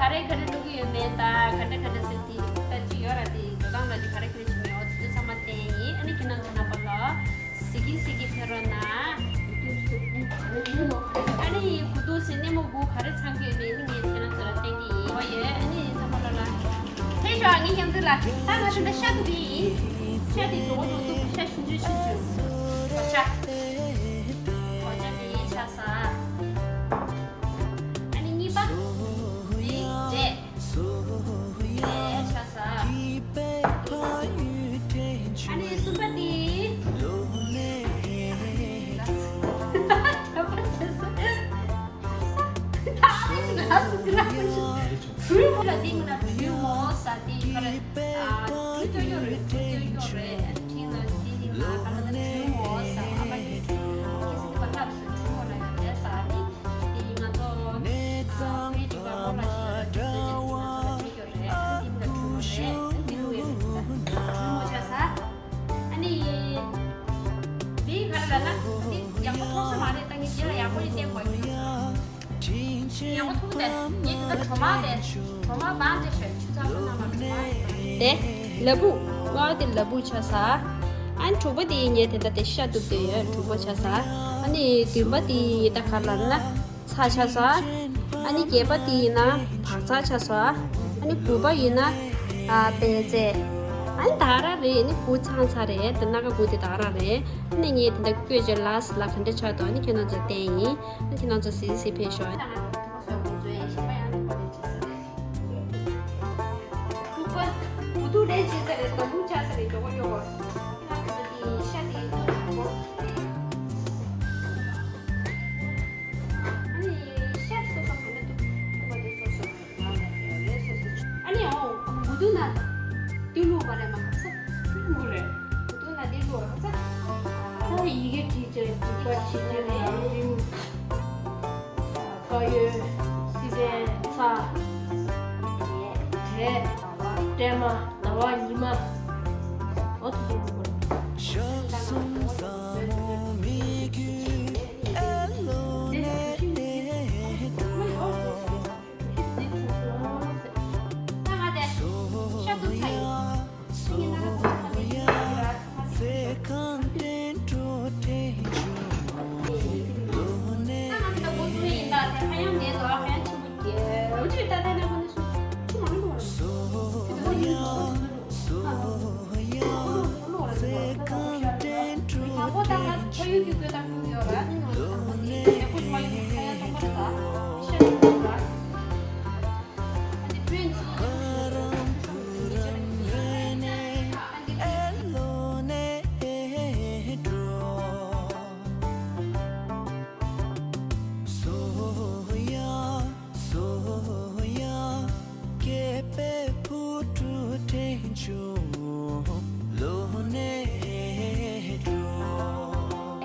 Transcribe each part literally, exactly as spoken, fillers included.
ག་རེ་ག་རེ་བླུག་གི་ཡོད་མེད་དང་ག་འདྲ་ག་འདྲ་ཟེར་དེ་ལྟ་ཅི་ཡོད་ར། དེ་འགྲོ་སྟངས་ལ་ཅི་ག་རེ་ག་རེ་བྱེད་མེད་འོ་དེ་ཚོ་ཚང་མ་བསྟན་ཡིན། ཨ་ནི་ཁྱེད་རང་ཚོ་རྣམ་པ་ལ་གཟིགས་གིན་གཟིགས་གིན་ཕེབས་རོགས་གནང་། ཨ་ནི་དགུ་ཐུག་ཟེར་སྣེ་མོ་དགུ་ག་རེ་ཚང་གི་ཡོད་མེད་ནི་ངས་ཁྱེད་རང་ཚོ་ལ་བསྟན་གི་ཡིན། འོ་ཡོད། ཨ་ནི་ཚང་མ་ལ་ལ་ཕེབས་ཤོག་ངའི་མཉམ་དུ་ལ། ད་ང་ཚོ་འདི་ཤ་དུ་གི་ཡིན། ཤ་དེ་གྲོགས་པོ་གྲོགས་ཐུག་ཤ་ཞིམ་ཆུ་ཞིམ་ཆུ། གོ་ཆ། གོ་ཆ་དེ་ཆ་ས། ཨ་ནི་གཉིས་པ། འདི་འབྲས། འབྲས་ཆ་ས། ཨ་ནི་གསུམ་པ་འདི། ག་པར་བྱས་སོ། ད་ཨ་ནི་ང་སུ་འདི་ལ་ཁུ་ཞུ། བྲུལ་མོ་ལ་འདི་མོ་ན་བྲུལ་མོ་ས་འདི་ག་རེ། ཨ་བྲུལ་སྐྱོ་སྐྱོ་རེད། བྲུལ་སྐྱོ་སྐྱོ་རེད། ཨ་ནི་ཁྱེད་ལ་འདི་འདི་ལ་ག་ལ་ན་བྲུལ་མོ་ས་ཨ་མ་ཡོད། ཁྱེད་སུ་འདི་བ་ལྷབ་སུ་བྲུལ་མོ་ལ་ཡོད་རེད་ས་ནི། དེ་ང་ཚོ་ཨ་ཕའི་ཅིག་པ་མོ་ལ་ཞིག་ང་ཚོ་ལ་ཅིག་ཡོད་རེད། ཨ་ནི་དེ་མོ་ཆ་ས། ཨ་ནི་དེ་ག་རེ་ལབ་ན་དེ་ཡག་པོ་མཐོང་ས་མ་རེད། ད་ངས་རྗེས་ལ་ཡག་པོ་ཡིན་བསྟན་དགོས་ཡིན། ཡག་པོ་མཐོང་དེ་ངས་དེ་གྲོ་མ་དེ་གྲོ་མ་བང་དེ་ཞོད་ཆུ་ཚ་ཁོ་ན་མ་གྲོ་མ་དེ་ལ་ཕུག་ང་དེ་ལ་ཕུག་ཆ་ས། ཨ་ནི་དྲུག་པ་དེ་ཡིན་ངས་དེ་འདྲ་དེ་ཤ་གཏུབ་དེ་ཡོད། དྲུག་པ་ཆ་ས། ཨ་ནི་བདུན་པ་དེ་ཡིན་ད་ག་རེ་ལབ་ན། ཚྭ་ཆ་ས། ཨ་ནི་བརྒྱད་པ་དེ་ཡིན་ན་བག་ཚ་ཆ་ས། ཨ་ནི་དགུ་པ་ཡིན་ན་ཨ་པད་ཚལ། ཨ་ནི་ད་ར་རེད། ཨ་ནི་དགུ་ཚང་ཚ་རེད། དེ་སྣ་ཁ་དགུ་དེ་ད་ར་རེད། ཨ་ནི་ངས་དེ་འདྲ་བཀོད་བྱས་ལ་སི་ལ་ག་འདྲ་ཆགས་འདུག་ཨ་ནི་ཁྱེད་རང་ཚོ་བསྟན་ཡིན། ཨ་ནི་ཁྱེད་རང་ཚོ་གཟིགས་གཟིགས་ཕེབས་ཤོག་ཨ་ནི་དྲུག་པ། དགུ་ཐུག་ལས་བྱེད་ས་རེད། དང་པོ་ཆ་ས་རེད། མགྱོགས་པོ་མགྱོགས་པོ། ཤ་དེ་དང་པོ། ཨ་ནི་ཤ་སོ་སོ་ག་འདྲ་འདུག་ཐུག་པ་དེ་སོ་སོ་རེད། སོ་སོ། ཨ་ནི་འོ་དགུ་ཐུག་ན་དེ་བླུགས་པ་རེད་མ་ཁ་ས། བླུགས་རེད། དགུ་ཐུག་ན་དེ་བླུགས་རེད་ཁ་ས། ད་ཡི་གེ་བྲིས་བྱས་འཇུག་པ་བྱེད་ཀྱི་རེད། དཀར་ཡོལ། སི་པན། ཚྭ། འབྲས། སྲན་མ། ཟླ་བ། ཉི་མ། འོ་དེ་དེ་དེ་དེ། ད་ང་དེ་ཤ་དུ་ཚ་ཡིན།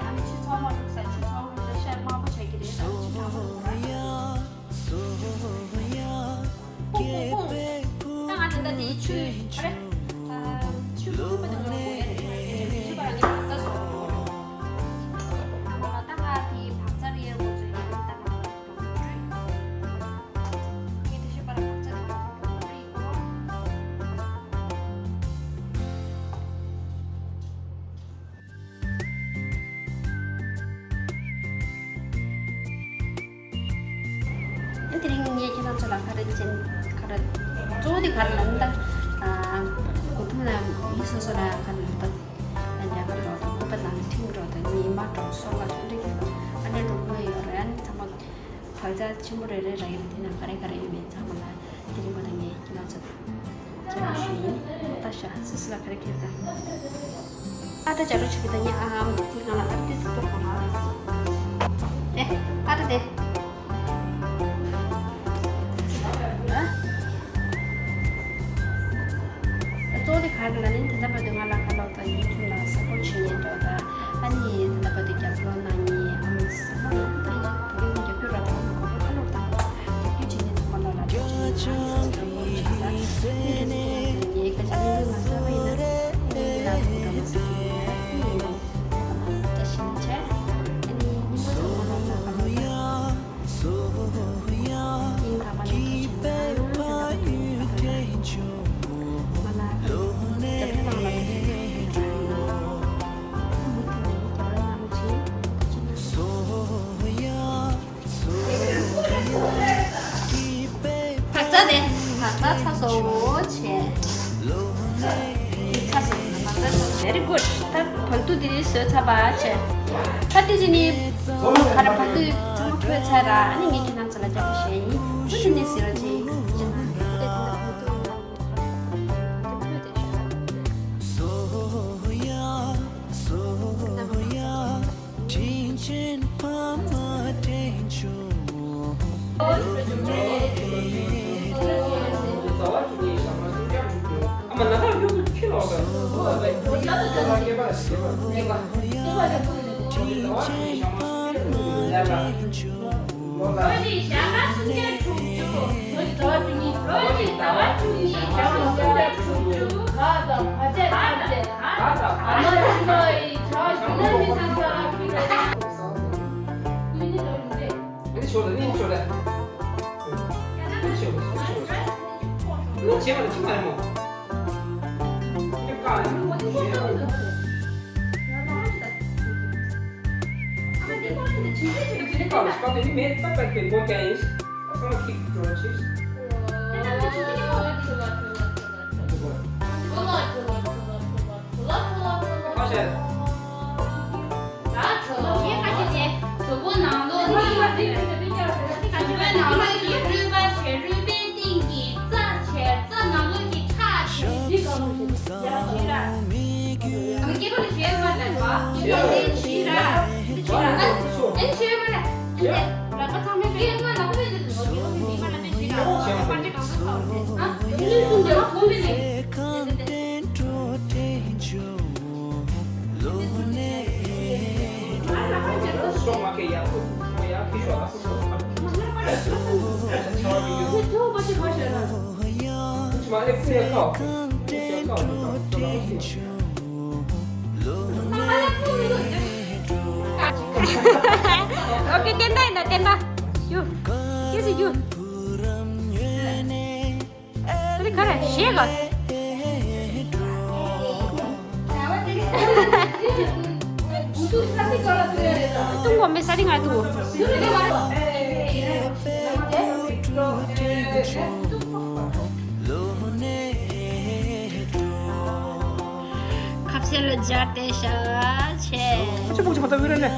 ཨ་ནི་ཆུ་ཚང་མ་བླུགས་ས། ཆུ་ཚང་མ་བླུགས་ས་ཤ་དམར་པོ་ཆགས་ཀྱི་རེད། ད་ཆུ་དྲང་པོ་བླུགས་ས། ཧོང་ཧོང་ཧོང་། ད་ང་དེ་འདྲ་དེའི་ཆུ་ཨ་རེ། ཆུ་ཕུར་པ་དང་ང་ཧོང་ཡ་རེད། ཆུ་པ་རང་གི་བར་ཐག་སོང་། ད་ང་དེའི་བག་ཚ་རེད་ཡ་ང་ཚོའི་ད་ང་ཧོང་ཀྲུའི། ངས་དེ་ཤུ་པ་ར་བག་ཚ་དང་ཧོང་ཀྲུའི་གོ། དེ་རིང་ངས་ཁྱེད་རང་ཚོ་ལ་ག་རེ་ཅན་ག་རེ་གཙོ་བོ་དེ་ག་རེ་ལབ་ན། ད་གོ་ཐུང་ལ་མི་སོ་སོ་ལ་ག་རེ་ལབ་ན། ད་ཉ་པ་འགྲོ་དང་ཀུ་པ་དང་ཁྲིམས་འགྲོ་དང་ཉི་མ་འགྲོ་སོགས་ལ་ཐུག་འདྲ་གི་ཨ་འདྲ་འགྲོ་གི་ཡོད་རེད། ཨ་ནི་ཚང་མ་བག་ཆགས་ཆེན་པོ་རེ་རེ་རག་གི་རེད། དེ་ན་ག་རེ་ག་རེ་ཡོད་མེད་ཚང་མ་ལ། དེ་རིང་པ་ད་ངས་ཁྱེད་རང་ཚོ་ལ་མཁྱེན་པ་ཞུ་ཡིན། ལྟ་ཤག་སུ་སུ་ལ་ག་རེ་ཁྱེར་དང་། ཨ་ཏྲ་བྱ་རོགས་བྱེད་ཀྱི་ད་ངས་ཨ་ཨམ་དེ་ང་ལ་ཨ་ཏྲ་དེ་ཟེར་ཐུབ་གོ་ལ། ཨེ་ཨ་ཏྲ་དེ། ཨ་གཙོ་བོ་དེ་ག་རེ་ལབ་ན་ནི་དེ་འདྲ་བར་དུ་ང་ལ་ག་ལབ་དང་ཡུལ་ཁྱིམ་ལ་སཔོར་ཊི་བྱེད་མཁན་འདྲ་བ་དང་། ཨ་ནི་ད་ལྟ་བར་དུ་རྒྱབ་སྐྱོར་གནང་མཁན་ཨ་མ་ཚང་མ་ལ་ད་ཡིན་ན་བོད་ཀྱི་རྒྱབ་སྐྱོར་ར་དང་མ་གོ་ཁ་ལོར་དང་རྒྱབ་སྐྱོར་བྱེད་མཁན་ཚང་མ་ལ་ར་སྤྱི་ཚོགས་ཀྱི་ཆ་ནས་ཚང་མ་ལ་ངའི་བཀའ་ཆ་ནི་ང་ཚོ་ཡིན་ན་ཨ་ནི་ལ་ཁོ་འདྲ་མ་ཟེར་གྱི་ཡིན་ན་ཨ་ནི་ཡིན་ན། དེ་རིང་བཟོས་ཚར་བ་བྱས། ད་དེ་ཅི་ནི་ཁ་ར་བ་དུས་ཚང་མ་འཁོད་ཚར་ར། ཨ་ནི་ངས་ཁྱེད་རྣམ་ཚོ་ལ་རྒྱབ་སྐྱོར་བྱས་ཡིན། ད་དེ་ནས་ཟེར་རོ་ཅི་ཡིན་ན་དེ་དེ་འདྲ་བོ་དུ་ཡང་འཁོད་དེ་ཤོད། ཨོ་ཀེ། བསྟན་པ་ཡིན་ད། བསྟན་པ། ཡུ། ཁྱེད་ཚོ་ཡུ། ཨ་ནི་ག་རེ་ཞེས་ག་ཏུང་གོ་མེ་ས་རི་ང་ཏུ། ཁ་ཟས་ལ་སྦྱར་ཏེ་ཤ་ཆེ། ཁ་ཆེ་པོ་ཆེ་མ་ད་བི་ར་ནས། ཨ། མ་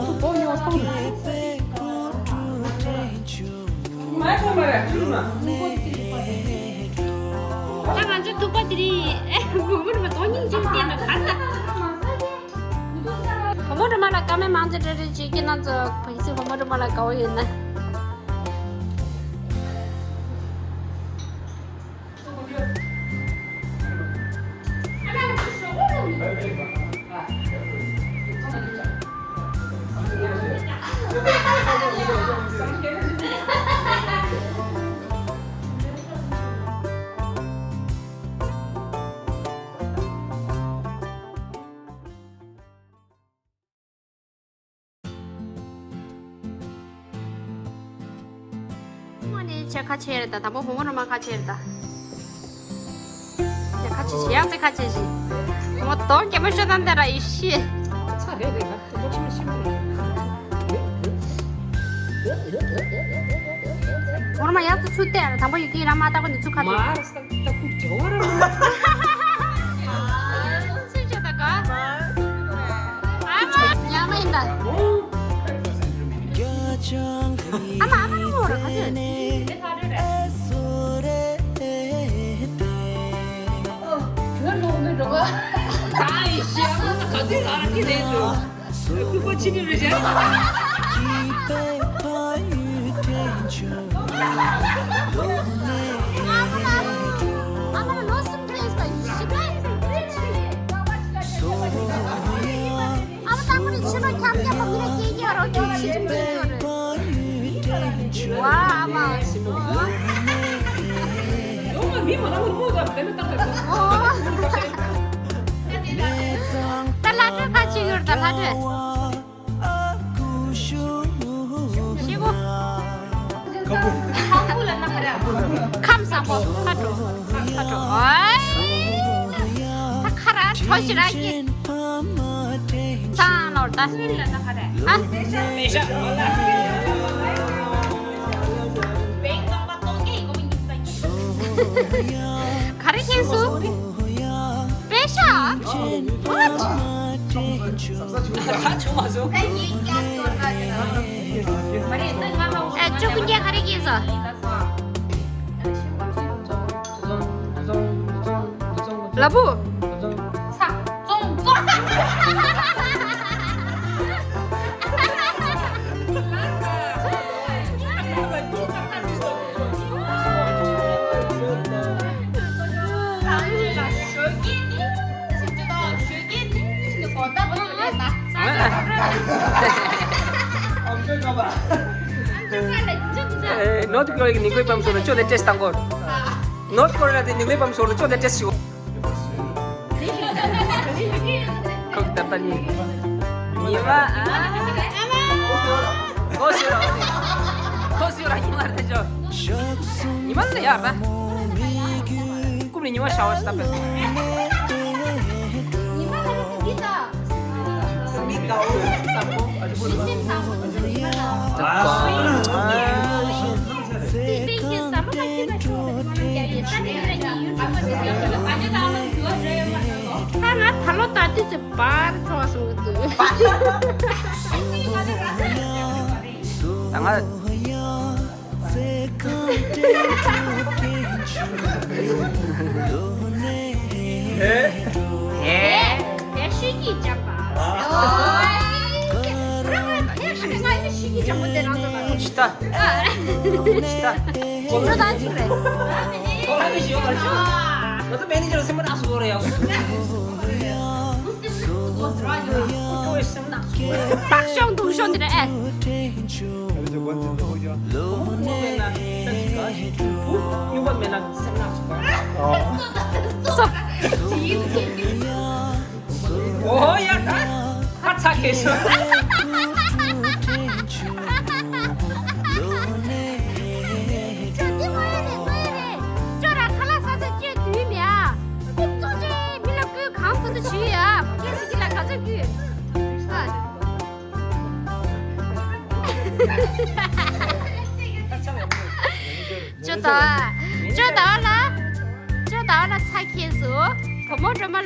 ཐུག་པོ་ཉོ་སོང་། ད་ང་ཚོ་ཐུག་པ་དེ་རིང་ཨེ་བུ་མོ་རུ་མ་དོ་སྙིང་རྗེ་བསྟན་ན་ག་ད། བུ་མོ་རུ་མ་ལ་བཀའ་མོལ་མང་ཙམ་རེ་རེ་བྱེད་ཀྱི་ན་ཚོ་བུ་སི་བུ་མོ་རུ་མ་ལ་དགའ་བོ་ཡོད་ན། དངོས་གནས་ཁྱེད་ཁ་ཆེ་རེད་ད། དང་པོ་བུ་མོ་རུ་མ་ཁ་ཆེ་རེད་ད། ཁ་ཆེ་ཞིག་ཡང་ཚེ་ཁ་ཆེ་ཞིག་མོ་དོ་གད་མོ་ཤོད་དང་དེ་ར་ཡི་ཤི། ཚ་རེད་རེད་ད། དོ་ཆི་མ་ཤི་མ་རེད། བུ་རུ་མ་ཡག་ཏུ་ཚུད་དེ་ར། དང་པོ་ཡི་གེ་ར་མ་བཏགས་པ་ནི་ཚུགས་ཁ་ཐུག་ད་ཁུག་ཇོ་བ་ར་མ། སུ་ཆེ་ད་ག་ཨ་མ་ཉ་མ་ཡིན་ད། ཨ་མ་ཨ་མ་ར་མོ་ར་ག་ཚོད། ཁྱོད་ལོག་མི་འགྲོ་ག་ད་ཡི་ཤེས་ཨ་མ་ད་ག་ཚོད་ཨ་ར་ཁྱི་རེད་འགྲོ། ཁུ་པ་ཆི་ནི་རེད་ཤག་ཨ་མ་ལོ་གསུམ་རེད་ས་ཡི་ཤི་པ། ཨ་མ་ད་ཁོ་ནི་ཕྱི་ལོ་འཁྱམ་རྒྱག་པ་མི་ལ་སྐྱེལ་རྒྱག་རོགས་ཁྱོད་ཕྱི་ལོ་སྐྱེལ་རྒྱག་རེད། ཝ་ཨ་མ། ད་ལྷ་སྒྲོལ་ཁ་ཅིག་ཡོད་ད་ལྷ་སྒྲོལ། ཤི་བོ། ཁམས་བཟང་པོ། ཁ་དྲོ། ཁ་དྲོ། ཨོའི། ད་ཁ་ར་དྲོ་ཞིག་ར་སྐྱེ། ཚང་ལོར་ད། ཨ། ག་རེ་ཁྱེར་སོང་། པེ་ ད་བྱུང་མ་སོང་། ཨ། ཅོ་ཀུན་རྒྱལ་ག་རེ་སྐྱེས་སོ། ལ་བུ། ཚ། ཙོང་ཙོང་། ནོར་ཐ་ཀོ་རི་ཡ་གི་ནིག་པེ་པམ་སོ་ན་ཅོ་ལེ་ཊེསི་ཏང་གོ། ནོར་ཐ་ཀོ་རི་ཡ་དེ་ནིག་པེ་པམ་སོ་ན་ཅོ་ལེ་ཊེསི་ཞིག་ཁོག་ད་ལྟ་ནི། ཉི་མ་ཨ། ཁོ་སུ་ར། ཁོ་སུ་ར་ཉི་མ་རེད་ཅོ། ཉི་མ་ལ་ཡར་ད། ཀུམ་ནི་ཉི་མ་ཤ་བ་ཞིག་ད་པེ། ཉི་མ་ལ་ར་འདི་ད། མི་དགའ་བོ་བསམ་བློ། མི་སེམས་བཟང་པོ་དེ་ཚོ་ཉི་མ་ལ། ད་ང་ད་ལོ་ད་དུས་ཚོད་པར་ཆོག་སོང་གི་འདུག་ད་ང་། ཧེ། ཧེ། ཧེ་ཤི་གི་ཅམ་པ། ཨོ། རང་ང་ཧེ་ཤི་གི་ང་ཧེ་ཤི་གི་ཅམ་པ་དེ་རང་ཚོ་ལ། ཅི་ལྟ། ཅི་ལྟ། ཁོ་ཚོ་ད་ཅི་རེད། ཁོ་ལ་ནི་ཞིག་ཡོད་པ་ཞིག་ང་ཚོ་མེ་ནེ་ཇར་སེམས་པ་ནག་སོ་རེད་ཡ། ཁོ་ཚོ་སེམས་ནག་སོ། སྟག་ཤོང་དུང་ཤོང་དེ་རེད་ཨེ། ཁོ་མོ་མེད་ན་སེམས་ཤིག་ག་ཤིག་བུ་སྨྱུག་པ་མེད་ན་སེམས་ནག་ཤིག་ག་སོ། ཨོ་ཡ་ད་ཁ་ཚ་ཁེ་སོ། ཅོ་འདི་མ་ཡོད་རེད་མ་ཡོད་རེད། ཅོ་ར་ཁ་ལག་ས་ས་ཅོས་དུས་མེད་ཨ། ཁོ་ཚོ་ཅོས་མི་ལ་བསྐུལ་གང་ཐུབ་ཐུབ་བྱོས་ཨ། ཁྱེད་སི་ཀི་ལ་ག་ཚོད་བསྐུལ་ཨ། ཅོ་ད། ཅོ་ད་ལ། ཅོ་ད་ལ་ཚ་ཁེལ་སོ། བུ་མོ་སྒྲོལ་མ་ལ།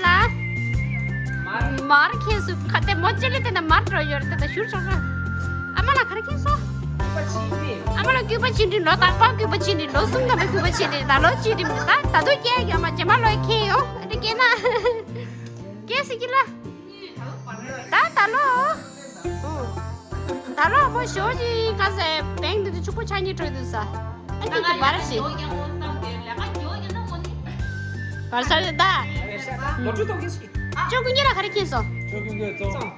མར་ཁེལ་སོ། ཁ་ཏེ་མོ་ཅི་ལི་ཏེ་ན་མར་འགྲོ་ཡོད་རེད་ད་ཞུར་ཆོག་ཆོག་ཨ་མ་ལ་ག་རེ་ཁེལ་སོ། ཨ་མ་ལ་སྐུད་པ་ཆིན་དྲི་ལོ་དང་པོ་སྐུད་པ་ཆིན་དྲི་ལོ་གསུམ་ཐམ་པའི་སྐུད་པ་ཆིན་དྲི་ད་ལོ་ཆིན་དྲི་མི་ད་ད་དུང་སྐྱེ་ཡོད་མ་རྗེས་མ་ལོ་ཁེལ་ཡོང་ཨ་ཏེ་སྐྱེ་ན། སྐྱེ་སི་ཀི་ལ། ད་ད་ལོ། ད་ལོ་མོ་ཞོ་ཅི་ག་ཟེ་བེང་འདི་དུ་ཕྱུག་པོ་ཆ་གཉིས་འགྲོ་འདུག་ས། ཨ་ཅི་ཅི་བར་ཞི། བར་ས་རེད་ད། ལོ་ཕྲུག་ཐོག་གི་ཞི། ཅོ་ཀུན་གྱི་ལ་ག་རེ་ཁྱེར་སོང་། ཅོ་ཀུན་གྱི་ཙོང་།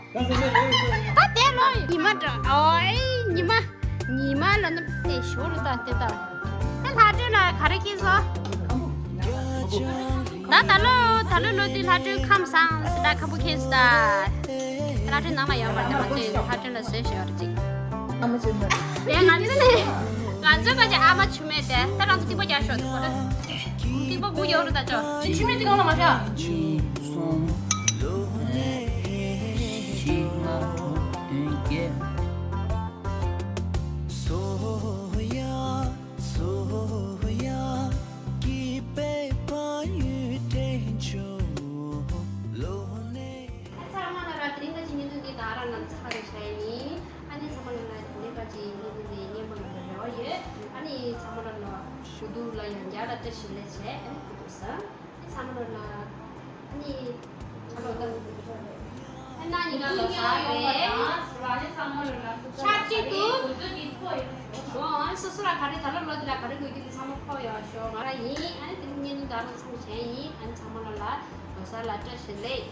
ད་དེ་ལོ་ཉི་མ་འགྲོ་ཨོའི་ཉི་མ། ཉི་མ་ལ་ནི་དེ་ཞོ་རུ་ད་དེ་ད། ད་ལྷ་སྒྲོན་ལ་ག་རེ་ཁྱེར་སོང་། ད་ད་ལོ་ད་ལོ་ལོ་དེ་ལྷ་སྒྲོན་ཁམས་བཟང་སི་ད་ཁམ་བུ་ཁྱེར་སི་ད། ལྷ་སྒྲོན་ནང་ལ་ཡོད་མ་རེད་མ་ཅེ་ལྷ་སྒྲོན་ལ་བཟོས་ཞོར་ཅིག་ཨ་མ་ཆུ་མེད། དེ་ང་ཚོ་ནི་ང་ཚོ་ང་ཅེ་ཨ་མ་ཆུ་མེད་དེ་ད་རང་ཚོ་ཏིག་པ་རྒྱག་ཞོར་དུ་གོ་རེད། ཏིག་པ་དགུ་ཡོད་རུ་ད་ཅོ། ཆུ་མེད་དེ་གང་ལ་མ་ཤ། ཚང་མ་ལ་ར་དེ་རིང་ད་ཅི་བརྙན་ཐུང་འདི་ད་ར་ནང་ཚགས་རེ་བྱས་ཡིན། ཨ་ནི་ཚང་མ་ལ་ལ་དེ་རིང་ད་ཅི་བརྙན་ཐུང་འདི་སྙན་པོ་ཡོང་བའི་རེ་བ་ཡོད། ཨ་ནི་ཚང་མ་ལ་ལ་ཞུ་གཏུག་ལ་ཡང་བསྐྱར་ལ་བཀྲ་ཤིས་བདེ་ལེགས་བྱས་ཨ་ནི་ཐུགས་རྗེ་གནང་། ཚང་མ་ལ་ཨ་ནི་ཚང་མ་ལ་ཨ་ན་ཉི་མ་ལོ་གསར་རེད། ཆབས་ཅིག་ཏུ་འོ་སོ་སོ་ལ་ག་རེ་ད་ལོ་ལོ་འདི་ལ་ག་རེ་དགོས་རྒྱུ་དེ་ཚང་མ་ཕོག་ཡོད་ཤོག་ང་ར་ཡིན་ཨ་ནི་དེ་རིང་བརྙན་ཐུང་ད་རང་ཚང་མ་བྱས་ཡིན་ཨ་ནི་ཚང་མ་ལ་ལ་ལོ་གསར་ལ་བཀྲ་ཤིས་བདེ་ལེགས།